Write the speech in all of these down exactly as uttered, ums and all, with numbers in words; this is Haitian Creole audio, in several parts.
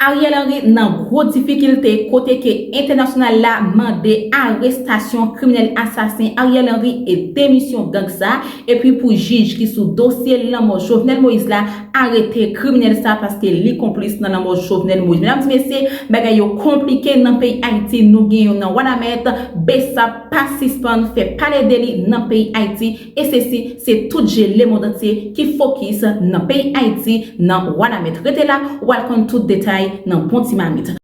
Ariel Henry nan gwo difikilte kote ke entènasyonal la mande arestasyon kriminèl asasen Ariel Henry e demisyon gang sa, epi pou jij ki sou dosye lanmò Jovenel Moïse la arete kriminèl sa paske li konplis nan lanmò Jovenel Moïse. Medam, ti mesye, bagay yo konplike nan peyi Ayiti. Nou gen yon nan Wanament, BSAP pa sispann fè pale de li nan peyi Ayiti. E sesi, se tout je lemonn antye ki fokis nan peyi Ayiti, nan Wanament. Rete la, w al konn tout detay nan bon ti mamit.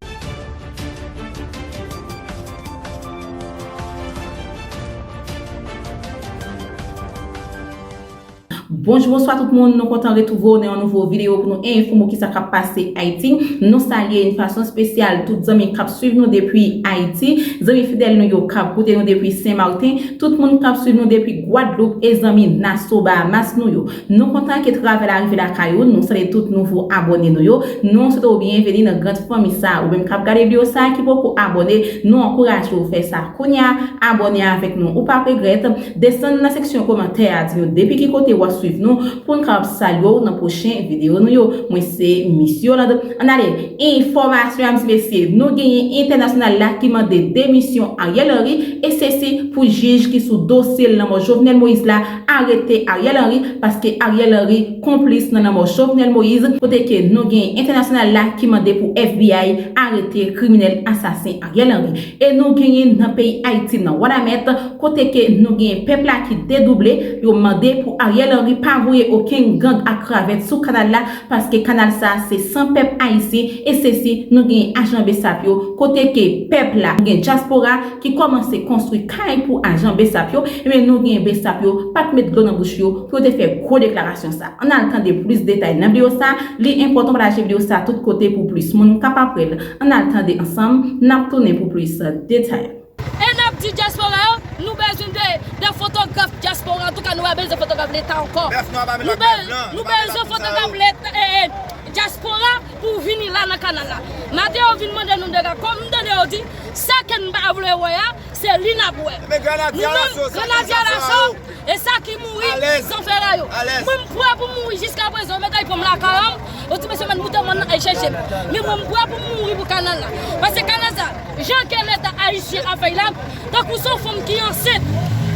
Bonjou, bonswa tout moun, nou kontan retwouve w nan yon nouvo videyo pou nou enfòme w kisa k ap pase Ayiti. Nou salye yon fason espesyal tout zanmi k ap swiv nou depi Ayiti, zanmi fidèl nou yo k ap koute nou depi Sen Maten, tout moun k ap swiv nou depi Gwadloup e zanmi Nassau Bahamas nou yo. Nou kontan ke travè la rive lakay ou, nou salye tout nouvo abòne nou yo, nou swete w byenveni nan gran fanmi sa. Ou menm k ap gade videyo sa ki poko abòne, nou ankouraje w fè sa kounye a, abòne avèk nou, ou p ap regrèt. Desann nan seksyon kòmantè a, di nou depi ki kote w ap swiv nou, pou n kapab salye w nan pwochen videyo nou yo. Mwen se Miss Yolande. Ann ale, enfòmasyon a, ti mesye, nou genyen entènasyonal la ki mande demisyon Ariel Henry, e sesi pou jij ki sou dosye lanmò Jovenel Moïse la arete Ariel Henry, paske Ariel Henry konplis nan lanmò Jovenel Moïse, kote ke nou genyen entènasyonal la ki mande pou FBI arete kriminèl asasen Ariel Henry. E nou genyen nan peyi Ayiti, nan Wanament, kote ke nou genyen pèp la ki dedouble, yo mande pou Ariel Henry pa voye okenn gang ak kravèt sou kanal la, paske kanal sa se san pèp ayisyen, e sesi nou genyen ajan BSAP yo, kote ke pèp la, nou gen dyaspora ki kòmanse konstwi kay pou ajan BSAP yo, ebyen nou genyen BSAP yo pa t met dlo nan bouch yo pou yo te fè gwo deklarasyon sa. Ann al tande plis detay nan videyo sa, li enpòtan pataje videyo sa tout kote pou plis moun kapab wè l. Ann al tande ansanm, n ap tounen pou plis detay. E n ap di dyaspora yo, nou bezwen de, de fotograf dyaspora. Antouka, nou pa bezwen fotograf leta ankò. Bèf nou ap met Nou ak be-, bèf blan, nou nou pa met bezwen ak moun sa fotograf yo. Leta, e, e, dyaspora pou vini la nan kanal la. Maten yo vin mande nou de la, kòm m tande yo di, sa ke n pa vle wè a, se li n ap wè. Men Granadye Nou menm, Alaso, sa Granadye ki sa Alaso, sa yo? E sa ki mouri, Alèz. Zanfera yo. Alèz. Mwen, m prè pou mouri jiska prezan. Yo mete iPhone lakay an, yo di mesye, men moute mòn nan al chèche m. Men mwen, m prè pou mouri pou kanal la. Paske kanal sa, jan ke leta ayisyen ap fè l la, tankou se yon fanm ki ansent,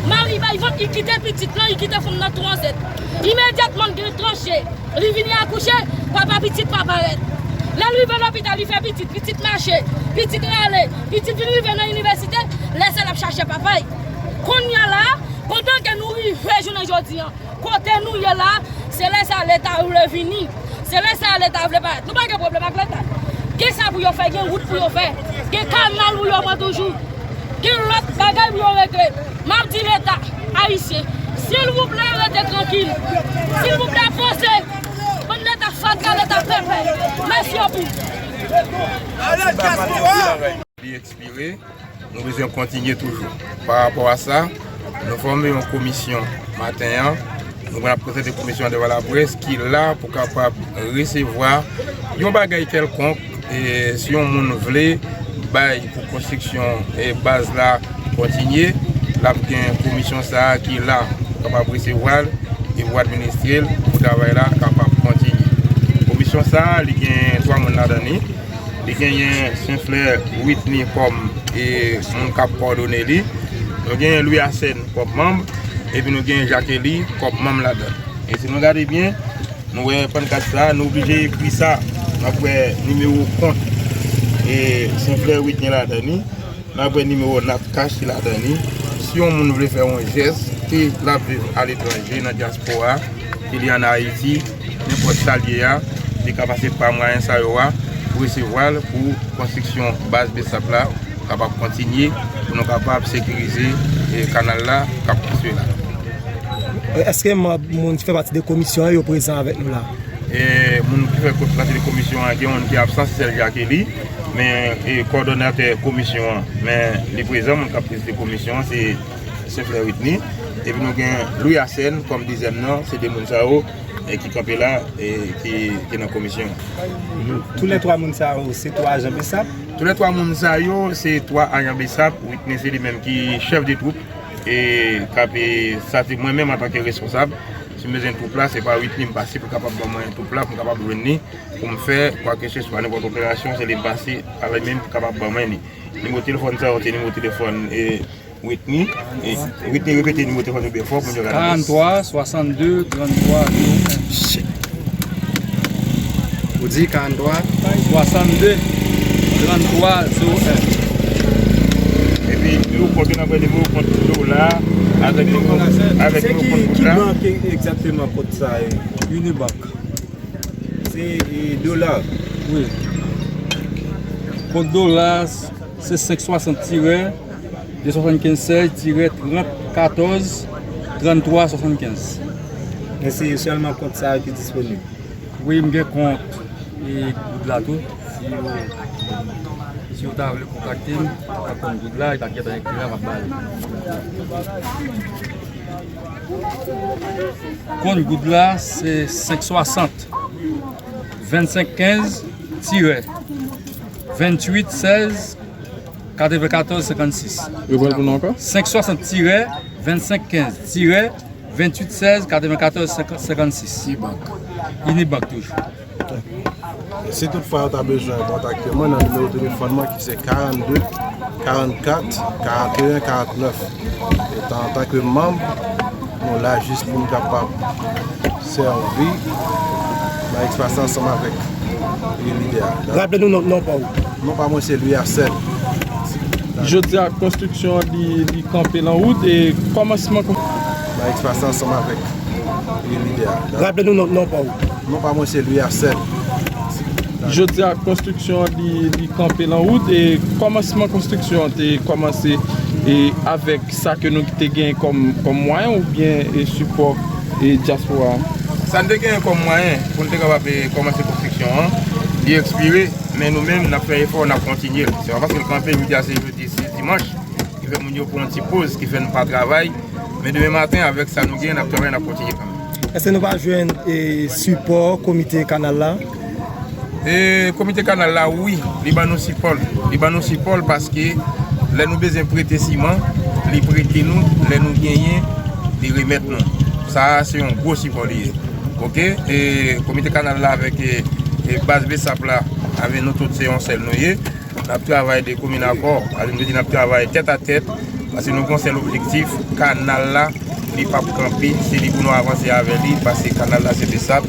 mari bay vant, li kite pitit lan, li kite fanm nan tou ansent. Imedyatman, l gen tranche. Li vini akouche, papa pitit pa parèt. Lè l rive lopital, li fè pitit, pitit mache, pitit rale, pitit vin rive nan inivèsite, lè sa l ap chache papa l. Kounye a la, pandan ke nou rive jounen jodi a, kote nou ye la, se lè sa leta vle vini. Se lè sa leta vle parèt. Nou pa gen pwoblèm ak leta. Gen sa pou yo fè, gen wout pou yo fè, gen kanal pou yo pran toujou. Gen lòt bagay pou yo regle. M ap di leta ayisyen, silvouplè, rete trankil. Silvouplè, panse. Bann leta fatra, leta pèpè. Mèsi anpil. Li ekspire, nou bezwen kontinye toujou. Pa rapò a sa, nou fòme yon komisyon maten an. Nou pral prezante komisyon an devan laprès ki la pou kapab resevwa yon bagay kèlkonk. E si yon moun vle bay pou konstriksyon, e, baz la kontinye, l ap gen komisyon sa a ki la pou kapab resevwa l e pou administre l pou travay la kapab kontinye. Komisyon sa a, li gen twa moun ladan li. Li genyen Senflè Whitney kòm, e, moun k ap kowòdone li. Nou genyen Louis Arsène kòm manm, epi nou genyen Jacquely kòm manm ladan. E si nou gade byen, nou wè pannkat sa, nou oblije ekri sa. N ap wè nimewo kont, e, Senflè Whitney ladan li. N ap wè nimewo Natcash ki ladan li. Si yon moun vle fè yon jès, ke l ap viv aletranje, nan dyaspora, ke li ann Ayiti, nenpòt sa l ye a, li ka pase pa mwayen sa yo a pou resevwa l pou konstriksyon baz BSAP la kapab kontinye, pou nou kapab sekirize, e, kanal la k ap konstwi la. Èske manm moun ki fè pati de komisyon an yo prezan avèk nou la? E, moun ki fè pati de komisyon an, gen youn ki absan, se sèl Jacquely, men, e, kòdonatè komisyon an, men li prezan, moun k ap prezide komisyon an, se Senflè Whitney. Epi nou gen Louis Arsène kòm dezyèm nan, se de moun sa yo, e, ki kanpe la, e, ki, ki nan komisyon an. Toulètwa moun sa yo, se twa ajan BSAP? Toulètwa moun sa yo, se twa ajan BSAP. Whitney, se li menm ki chèf de twoup, e, k ap, e, sa se mwen menm antanke responsab. Si m bezwen twoup la, se pa Whitney m pase pou l kapab ban mwen twoup la, pou m kapab jwenn li, pou m fè kwakeseswa, nenpòt operasyon, se li m pase avè l menm pou l kapab ban mwen li. Nimewo telefòn sa yo, se nimewo telefòn, e, Whitney. E, Whitney, repete nimewo telefòn ou byen fò pou moun yo gade. Karant twa, swasann de, trant twa, zewo en. Ou di karant twa? Swasann de, trant twa, zewo en. Epi, nimewo kont, nan vrè nimewo kont dola, avèk nimewo, avèk nimewo kont goud la. Se ki, ki bank e-, egzakteman kont sa ye? Unibank. Se, e, dola. Wi. Kont dola, se senk swasant tirè de swasannkenz sèz tirè trant katòz trant twa swasannkenz. Men se sèlman kont sa a ki disponib. Wi, m gen kont, e, goud la tou. Si yo, si yo ta vle kontakte m, ak kont goud la, e pa t gentan ekri la, m ap ba yo. Kont goud la, se senk swasant, vennsenk kenz, tirè, venntuit sèz, katrevenkatòz senkannsis. Reprann pou nou ankò? Senk swasant tirè vennsenk kenz tirè venntuit sèz katrevenkatòz senkannsis. Unibank. Unibank toujou. E si toutfwa yo ta bezwen kontakte mwen nan nimewo telefòn mwen ki se karannde, karannkat, karanteyen, karannèf. E tan, antanke manm, nou la jis pou n kapab sèvi nan espas la ansanm avèk lidè a. Raple nou non, non pa w. Non pa mwen se Louis Arcel. Jodi a, konstriksyon an li, li kanpe nan wout e kòmansman kon- Nan espas la ansanm avèk lidè a. Raple nou non, non pa w. Non pa mwen se Louis Arcel. Jodi a, konstriksyon an li, li kanpe nan wout e kòmansman konstriksyon an te kòmanse e avèk sa ke nou te gen kòm, kòm mwayen oubyen e sipò e dyaspora a? Sa n te gen kòm mwayen pou n te kapab e kòmanse konstriksyon an, li ekspire, men nou menm n ap fè efò, n ap kontinye l. Se pa paske l kanpe jodi a, se jodi, se dimanch, ki fè moun yo pran yon ti poz, ki fè n pa travay. Men demen maten, avèk sa nou gen, n ap travay, n ap kontinye kanmenm. Èske nou pa jwenn, e, sipò komite kanal la? E, komite kanal la, wi, li ban nou sipò l. Li ban nou sipò l paske lè nou bezwen prete siman, li prete nou, lè nou genyen, li remèt nou. Sa a, se yon gwo sipò li ye. Oke? E, komite kanal la avèk, e, e, baz BSAP la, avèk nou tout, se yon sèl nou ye. N ap travay de komin akò, sa vle di n ap travay tèt a tèt, paske nou gen yon sèl objektif, kanal la, li p ap kanpe, se li pou nou avanse avè li, paske kanal la se BSAP,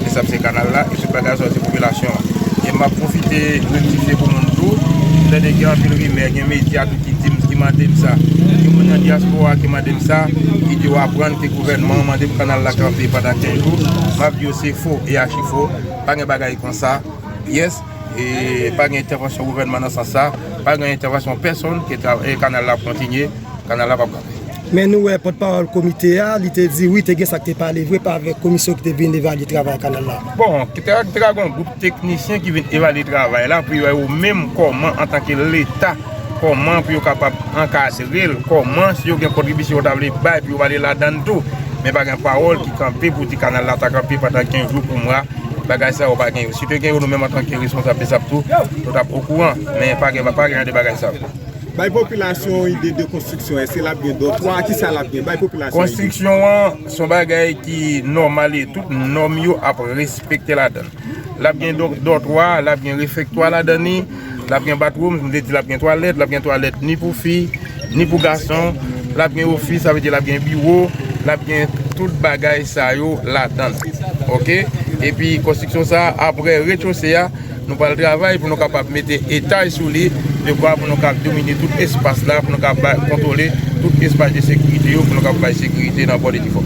BSAP se kanal la, e tout bagay sa yo se popilasyon an. E m ap pwofite rektifye pou moun tou, m tande gen anpil rimè, gen medya tou ki di m, ki mande m sa, gen moun nan dyaspora ki mande m sa, ki di yo aprann ke gouvènman an mande pou kanal la kanpe pandan kenz jou, m ap di yo se fo e achi fo, pa gen bagay konsa. Pyès, e pa gen entèvansyon gouvènman nan sans sa, pa gen entèvansyon pèsonn ke tra-, e kanal la ap kontinye, kanal la p ap kanpe. Men nou wè pòtpawòl komite a, li te di wi, te gen sa k te pale vre pa avèk komisyon ki te vin evalye travay kanal la. Bon, ki te, te ka gen yon gwoup teknisyen ki vin evalye travay la pou yo wè yo menm kòman, antanke Leta, kòman pou yo kapab ankadre l, kòman si yo gen kontribisyon yo ta vle bay pou yo ale ladan l tou. Men pa gen pawòl ki kanpe pou di kanal la ta kanpe pandan kenz jou pou mwa. Bagay sa yo pa gen yo. Si te gen yo, nou menm antanke responsab BSAP tou, nou t ap okouran. Men pa gen, pa gen de bagay sa yo. Bay popilasyon yon ide de konstriksyon, èske l ap gen dòtwa, kisa l ap gen? Bay popilasyon ide. Konstriksyon an, se yon bagay ki nòmal e tout nòm yo ap respekte ladan l. L ap gen dò-, dòtwa, l ap gen refektwa ladan li, l ap gen bathroom, m te di l ap gen twalèt, l ap gen twalèt ni pou fi, ni pou gason, l ap gen ofis, sa vle di l ap gen biwo, l ap gen tout bagay sa yo ladan l. Oke? Epi konstriksyon sa a, apre rechose a, nou pral travay pou nou kapab mete etaj sou li, dekwa pou nou kapab domine tout espas la, pou nou kapab kontwole tout espas de sekirite yo, pou nou kapab bay sekirite nan pò de Difò.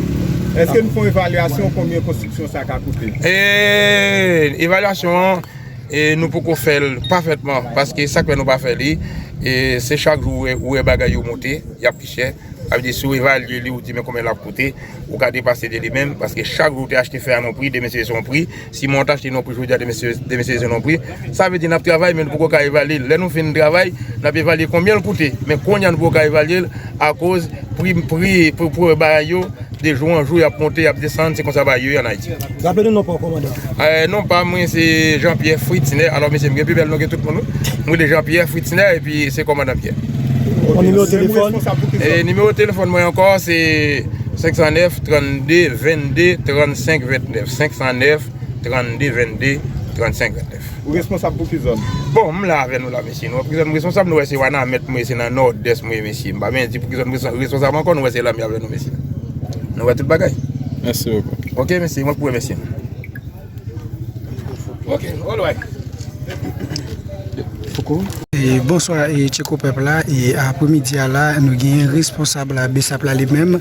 Èske nou fè yon evalyasyon konbyen konstriksyon sa ka koute? E, evalyasyon an, e, nou poko fè l pafètman, paske sa k fè nou pa fè li, e, se chak jou ou wè, ou wè bagay yo monte, y ap pi chè. Sa vle di, si w evalye li, ou di men konbyen l ap koute, ou ka depase de li menm, paske chak jou ou te achte fè a nan yon pri, demen se yon pri. Siman w te achte nan yon pri jodi a, demen se, demen se yon pri. Sa vle di, n ap travay, men nou poko ka evalye l. Lè nou fin travay, n ap evalye konbyen l koute. Men kounye a, nou poko ka evalye l, akoz pri, pri, pri, pri bagay yo, de jou an jou, y ap monte, y ap desann, se konsa bagay yo ye ann Ayiti. Raple nou non pa w, kòmandan. Eh, non pa mwen, se Jean Pierre Fritzner. Alò, mesye, m gen pi bèl non ke tout moun, wi. Mwen rele Jean Pierre Fritzner, epi se kòmandan Pierre. Yon nimewo telefòn? E nimewo telefòn mwen ankò, se Senk san nèf, trannde, vennde, trannsenk, vennèf. Senk san nèf, trannde, vennde, trannsenk, vennèf. Ou responsab pou ki zòn? Bon, m la avè nou la, mesye. Nou wè pou ki zòn m responsab, nou wè se Wanament mwen ye, se nan Nòdès mwen ye, mesye. M pa menm di pou ki zòn m res-, responsab ankò, nou wè se la m ye avè nou, mesye. Nou wè tout bagay. Mèsi bokou. Ok, mesye, mwen pou remèsye nou. Ok, alright. Fouco. E, bonswa, e, Tcheko pèp la. E, apremidi a la, nou gen responsab la, BSAP la li menm,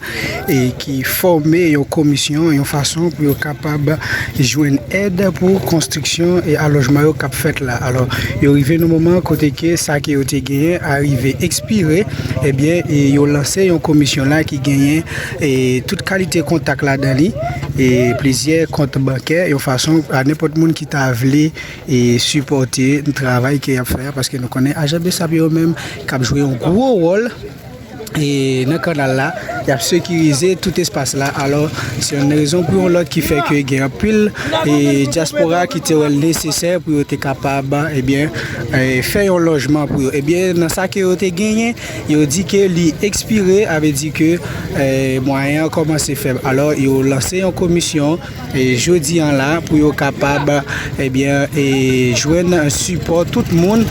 e, ki fòme yon komisyon, yon fason pou yo kapab jwenn èd pou konstriksyon e alojman yo k ap fèt la. Alò, yo rive nan moman kote ke sa ke yo te genyen arive ekspire, ebyen, e, yo lanse yon komisyon la ki genyen, e, tout kalite kontak ladan li, e, plizyè kont bankè, yon fason a nenpòt moun ki ta vle e sipòte travay ke y ap fè a, paske nou konnen ajan BSAP yo menm k ap jwe yon gwo wòl, e nan kanal la, y ap sekirize tout espas la. Alò, se yon rezon pou yon lòt ki fè ke gen anpil, e, dyaspora ki te wè l nesesè pou yo te kapab, ebyen, e, fè yon lojman pou yo. Ebyen, nan sa ke yo te genyen, yo di ke li ekspire, a vle di ke, e, mwayen an kòmanse fèb. Alò, yo lanse yon komisyon e jodi an la pou yo kapab, ebyen, e jwenn sipò tout moun,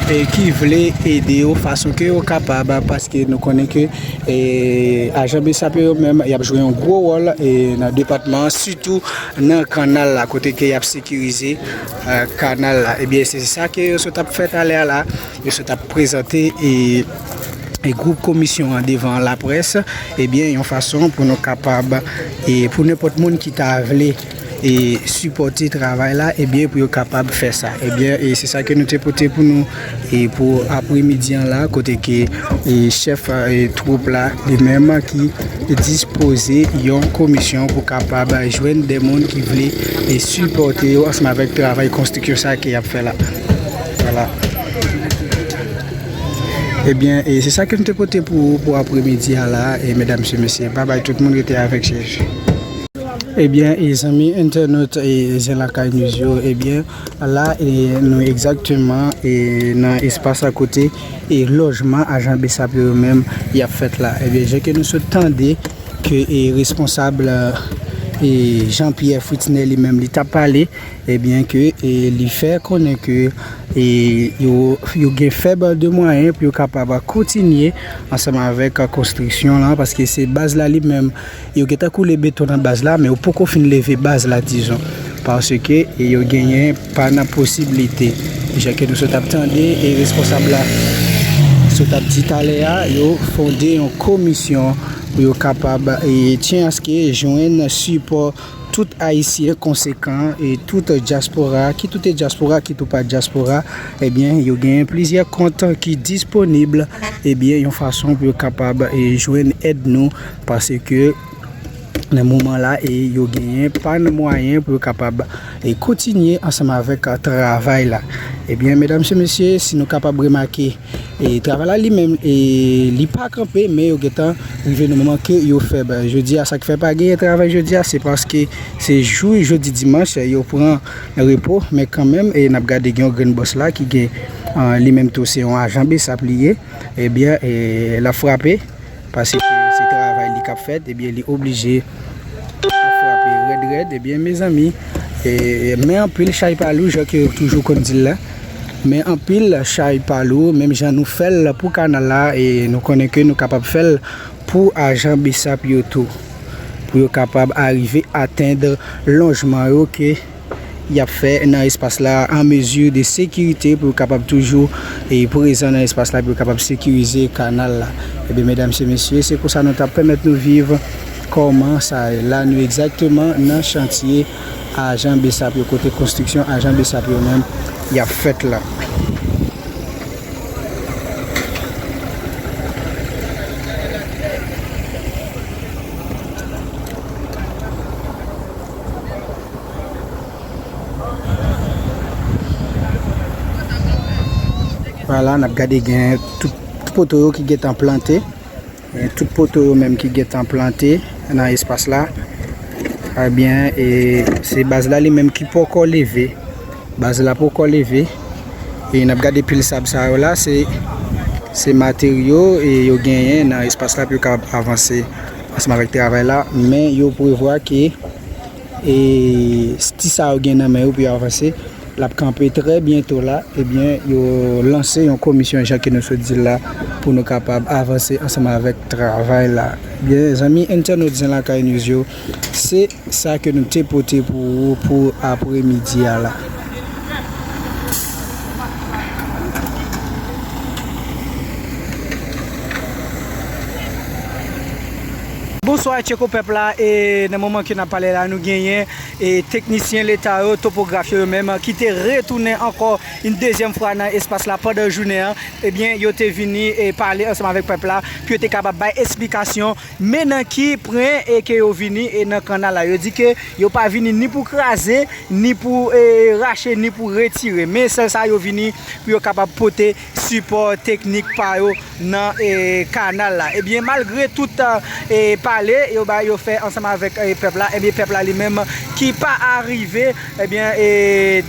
e ki vle ede yo fason ke yo kapab, paske nou konnen ke, e, ajan BSAP yo menm y ap jwe yon gwo wòl, e, nan depatman an, sitou nan kanal la, kote ke y ap sekirize, e, kanal la. Ebyen, se sa ke yo sot ap fè talè a la, yo sot ap prezante, e, e gwoup komisyon an devan laprès, ebyen, yon fason pou nou kapab, e pou nenpòt moun ki ta vle, e sipòte travay la, ebyen, pou yo kapab fè sa. Ebyen, e se sa ke nou te pote pou nou, e pou apremidi an la, kote ke, e chèf, e twoup la, li menm ki dispoze yon komisyon pou kapab jwenn de moun ki vle, e sipòte yo ansanm avèk travay konstriksyon sa ke y ap fè la. Vwala. Ebyen, e se sa ke m te pote pou ou pou apremidi a la, e medam e mesye, babay tout moun, rete avèk Jezi. Ebyen, e zanmi entènot e Zen Lakay News yo, ebyen, la, e nou egzakteman, e nan espas a kote, e lojman ajan BSAP yo menm y ap fèt la. Ebyen, jan ke nou sot tande ke, e responsab, e Jean Pierre Fritzner li menm li t ap pale, ebyen ke, e, li fè konnen ke, e, yo, yo gen fèb de mwayen pou yo kapab kontinye ansanm avèk konstriksyon lan, paske se baz la li menm, yo gentan koule beton nan baz la, men yo poko fin leve baz la, dizon, paske, e, yo genyen pa nan posiblite. Jan ke nou sot ap tande, e responsab la sot ap di talè a, yo fonde yon komisyon pou yo kapab, e, tyen aske jwenn sipò tout Ayisyen konsekan e tout dyaspora, kit ou te dyaspora, kit ou pa dyaspora, ebyen, yo genyen plizyè kont ki disponib, ebyen, yon fason pou yo kapab, e, jwenn èd nou, paske nan moman la, e, yo genyen pa nan mwayen pou yo kapab, e, kontinye ansanm avèk travay la. Ebyen, medam e mesye, si nou kapab remake, e travay la li menm, e li pa kanpe, men yo gentan rive nan moman ke yo fèb. Jodi a, sa k fè pa genyen travay jodi a, se paske se jou jodi dimanch, yo pran repo, men kanmenm, e n ap gade gen yon grenn bòs la ki gen, e, li menm tou se yon ajan BSAP li ye, ebyen, e l ap frape, paske se travay li k ap fèt, ebyen, li oblije ap frape rèd rèd, ebyen, mezanmi, e, men anpil chay pa lou, jan ke yo toujou konn di l la. Men anpil chay pa lou, menm jan nou fè l pou kanal la, e nou konnen ke nou kapab fè l pou ajan BSAP yo tou, pou yo kapab arive atenn lojman yo ke y ap fè nan espas la, an mezi de sekirite, pou yo kapab toujou, e, prezan nan espas la, pou yo kapab sekirize kanal la. Ebyen, medam e mesye, se konsa nou t ap pèmèt nou viv kòman sa ye. La, nou egzakteman nan chantye ajan BSAP yo, kote konstriksyon ajan BSAP yo menm y ap fèt la. Vwala, n ap gade gen tout poto yo ki gentan plante. Gen tout poto yo menm ki gentan plante nan espas la. Ebyen, e se baz la li menm ki poko leve. Baz la poko leve. E n ap gade pil sab sa yo la, se, se materyo e yo genyen nan espas la pou yo ka avanse ansanm avèk travay la, men yo prevwa ke e, ti sa yo gen nan men yo pou yo avanse, l ap kanpe trè byento la, ebyen, yo lanse yon komisyon, jan ke nou sot di l la, pou nou kapab avanse ansanm avèk travay la. Byen, zanmi entènot Zen Lakay News yo, se sa ke nou te pote pou ou pou apremidi a la. Bonswa, Tcheko pèp la, e nan moman ke n ap pale la, nou genyen e teknisyen leta yo, topograf yo, yo menm, ki te retounen ankò yon dezyèm fwa nan espas la pandan jounen an, ebyen, yo te vini e pale ansanm avèk pèp la, pou yo te kapab bay esplikasyon, men nan ki pwen e ke yo vini e nan kannal la. Yo di ke yo pa vini ni pou kraze, ni pou e, rache, ni pou retire, men sèl sa yo vini pou yo kapab pote sipò teknik pa yo nan e, kannal la. Ebyen, malgre tout e, pale yo ba yo fè ansanm avèk e, pèp la, ebyen, pèp la li menm ki pa arive, ebyen, e,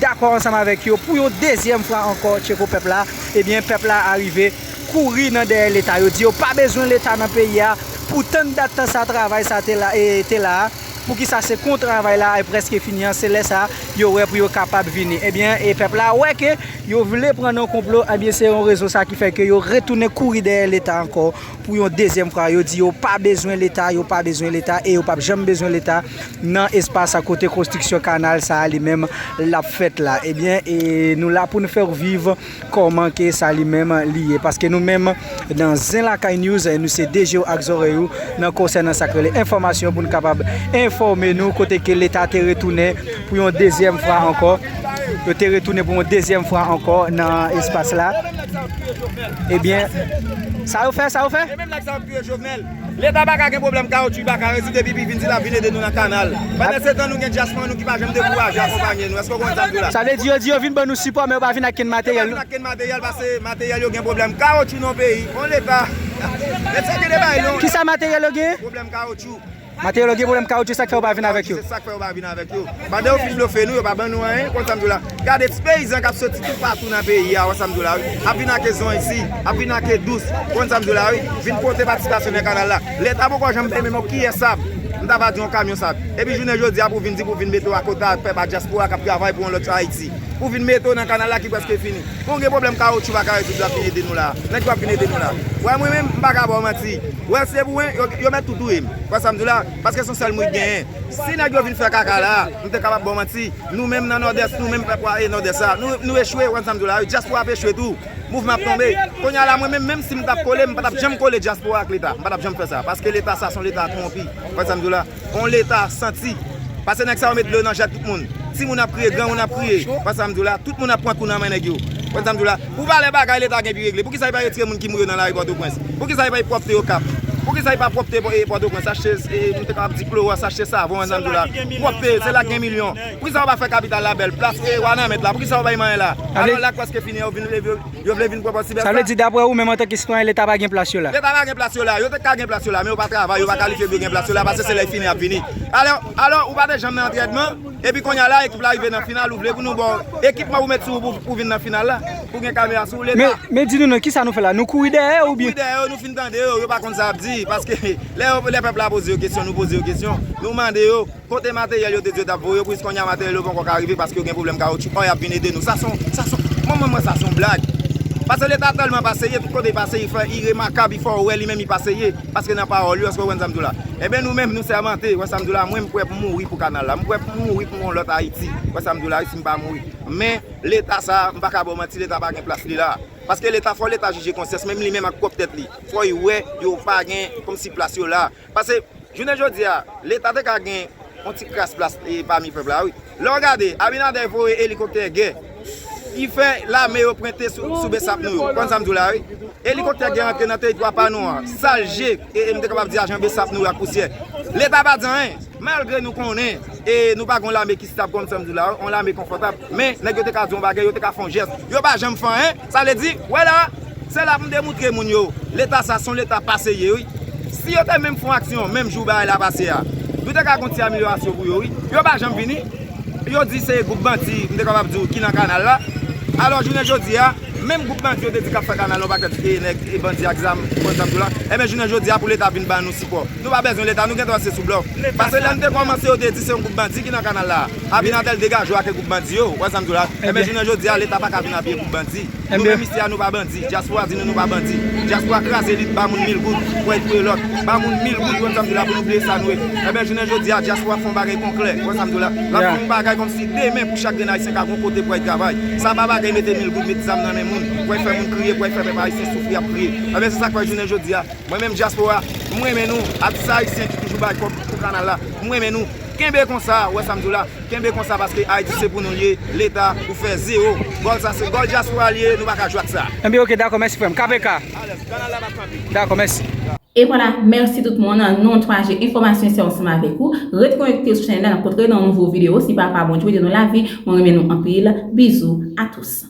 dakò ansanm avèk yo pou yon dezyèm fwa ankò, Tcheko pèp la, ebyen, pèp la arive kouri nan dèyè leta. Yo di yo pa bezwen leta nan peyi a pou tann dat sa travay sa te la, e, te la a. Poukisa se kon travay la e prèske fini an, se lè sa yo wè pou yo kapab vini. Ebyen, e pèp la wè ke yo vle pran nan konplo, ebyen, se yon rezon sa ki fè ke yo retounen kouri dèyè leta ankò pou yon dezyèm fwa. Yo di yo pa bezwen leta, yo pa bezwen leta e yo p ap janm bezwen leta nan espas kote konstriksyon kannal sa a li menm l ap fèt la. Ebyen, e nou la pou nou fè w viv kòman ke sa li menm li ye. Paske nou menm, nan Zen Lakay News, nou se de je w ak zòrèy ou nan konsènan sa k rele enfòmasyon pou n kapab enfòme nou kote ke leta te retounen pou yon dezyèm fwa ankò. Yo te retounen pou yon dezyèm fwa ankò nan espas la. Ebyen, sa yo fè, sa yo fè? E menm nèg sa yo ap touye Jovenel. Leta pa ka gen pwoblèm kawotchou, li pa ka rezoud epi, epi vin di l ap vin ede nou nan kannal. Pandan se tan, nou gen dyaspora nou ki pa janm dekouraje akonpanye nou. Èske w konprann sa m di w la? Sa vle di yo di yo vin ban nou sipò, men yo pa vin ak kenn materyèl. Yo pa vin ak kenn materyèl, paske materyèl yo gen pwoblèm kawotchou nan peyi. On leta. Nèg sa gen de bagay non. Kisa materyèl yo gen? Pwoblèm kawotchou. Materyèl yo gen pwoblèm kawotchou, sa k fè yo pa vin avèk yo. Se sa k fè yo pa vin avèk yo. Pandan yo fin blofe nou, yo pa ban nou anyen, konn sa m di w la. Gade ti peyizan k ap soti toupatou nan peyi a, wè sa m di w la, wi. Ap vin ak zon isi, ap vin ak dous, konn sa m di w la, wi. Vin pote patisipasyon nan kannal la. Leta poko janm bay menm yon kiyè sab. M ta va di yon kamyon sab. Epi jounen jodi a pou vin di pou vin mete w akote a pèp a dyaspora k ap travay pou yon lòt Ayiti. Pou vin mete w nan kannal la ki prèske fini. Pou w gen pwoblèm kawotchou pa ka rezoud, w ap vin ede nou la. Nèg yo ap vin ede nou la. Wè mwen menm, m pa ka ba w manti. Wè se pou wen, yo, yo mèt tou touye m. Wè sa m di w la? Paske se yon sèl mwen ki genyen. Si nèg yo vin fè kaka la, m te kapab ba w manti. Nou menm nan Nòdès, nou menm pèp wa e Nòdès la, nou, nou echwe, wè sa m di w la, wi, dyaspora ap echwe tou. Mouvman ap tonbe. Kounye a la, mwen menm, menm si m t ap kole, m pa t ap janm kole dyaspora ak leta. M pa t ap janm fè sa. Paske leta sa se yon leta twonpi. Wè sa m di w la? On leta santi. Paske nèg sa yo met dlo nan jèt tout moun. Timoun ap kriye, granmoun ap kriye. Wè sa m di w la? Tout moun ap pran kou nan men nèg yo. Wè sa m di w la? Pou valè bagay leta gen pi regle. Poukisa li pa retire moun ki mouri yo nan lari Pòtoprens? Poukisa li pa pwòpte Okap? Poukisa li pa pwòpte Pò-, e, Pòtoprens? Achte, e, nou te kapab di klowòs, achte savon, wè sa m di w la. Pwòpte, se la k gen milyon. Poukisa yo pa fè kapital la bèl? Plas, e, Wanament la. Poukisa yo pa bay manyen la? Alò la k prèske fini, yo vin leve, yo vle vin pran pòs Sibèl sa. Sa vle di, daprè ou menm, antanke sitwayen, leta pa gen plas yo la? Leta pa gen plas yo la. Yo te ka gen plas yo la, men yo pa travay, yo pa kalifye pou yo gen plas yo la, paske se lè y fini y ap vini. Alò, alò, ou pa te janm nan antrènman, epi kounye a la, ekip la rive nan final, ou vle pou nou ba w ekipman pou met sou ou pou, pou vin nan final la, pou gen kamera sou ou, leta. Men, men di nou non, kisa nou fè la? Nou kouri dèyè yo oubyen? Nou kouri dèyè yo, nou fin tande yo, yo pa konn sa y ap di, paske lè yo, lè pèp la poze yo kesyon, nou poze yo kesyon, nou mande yo, kote materyèl yo te di yo t ap voye yo, pou jiskounye a materyèl yo poko ka rive paske yo gen pwoblèm kawotchou. Ò, y ap vin ede nou. Sa se yon, sa se yon, mwen, mwen, mwen, sa se yon blag. Paske leta tèlman pa serye, tout kote li pase, li fè, li remakab, li fè w wè li menm li pa serye. Paske nan pawòl yo, èske w konprann sa m di w la? Enben, nou menm, nou sèmante, wè sa m di w la, mwen, m prè pou mouri pou kanal la. M prè pou mouri pou yon lòt Ayiti. Wè sa m di w la, si m pa mouri. Men, leta sa, m pa ka ba w manti, leta pa gen plas li la. Paske leta, fò leta jije konsyans, menm li menm ak pwòp tèt li. Fò y wè, yo pa gen, kòmsi plas yo la. Paske, jounen jodi a, leta te ka gen yon ti kras plas, e, pami pèp la, wi. Lè w gade, Abinader voye elikoptè gè. Li fè lame yo pwente sou, sou Besap nou yo. Konn sa m di w la, wi. Elikoptè gè antre nan teritwa pa nou an. Sal je, e, e m te kapab di ajan Besap nou yo ak pousyè. Leta pa di anyen. Malgre nou konnen, e, nou pa gen yon lame ki stab konn sa m di w la, wi. Yon lame konfòtab. Men, nèg yo te ka di yon bagay, yo te ka fè yon jès. Yo pa janm fè anyen. Sa vle di, wè la, se la pou m te moutre moun yo. Leta sa, se yon leta pa serye, wi. Si yo te menm fè yon aksyon, menm jou bagay la pase a, nou te ka gon ti amelyorasyon pou yo, wi. Yo pa janm vini. Yo di se gwoup bandi, m te kapab di w, ki nan kanal la. Alò, jounen jodi a, Menm gwoup bandi yo te di k ap fè kanal la, yon pakèt e nèg e bandi ak zam, ou konn sa m di w la. Enben, jounen jodi a, pou Leta vin ba nou sipò. Nou pa bezwen Leta, nou gentan se sou blòf. Paske lè n te kòmanse, yo te di se yon gwoup bandi ki nan kanal la. Abinader degaje w ak gwoup bandi yo, ou wè sa m di w la. Enben, jounen jodi a, Leta pa ka vin apiye gwoup bandi. Nou menm isi a, nou pa bandi. Dyaspora di nou, nou pa bandi. Dyaspora kraze lit, ba moun mil goud pou y touye lòt. Ba moun mil goud, ou wè sa m di w la, pou nou bliye sa nou ye. Enben, jounen jodi a, dyaspora fè yon bagay konkrè, ou wè sa m di w la. L ap fè yon bagay kòmsi demen pou chak grenn ayisyen ka gon kote pou y travay. Sa pa bagay mete mil goud, met zam nan men moun, pou y fè moun kriye, pou y fè pèp ayisyen soufri, ap kriye. Enben, se sa k fè jounen jodi a, mwen menm dyaspora, m renmen nou, atis ayisyen ki toujou bay kòb pou kanal la, m renmen nou, kenbe konsa, ou wè sa m di w la, kenbe konsa paske Ayiti se pou nou l ye, Leta ou fè zewo. Gòl sa se gòl dyaspora l ye, nou pa ka jwe ak sa. Enben, ok, dakò, mèsi frè m. K P K. Alèz, kanal la p ap kanpe. Dakò, mèsi. E vwala, mèsi tout moun. Non twa G Enfòmasyon se ansanm avèk ou. Ret konekte sou chanèl la, n ap kontre nan yon nouvo videyo. Si Papa Bondye prete nou lavi, mwen renmen nou anpil. Bizou à tous.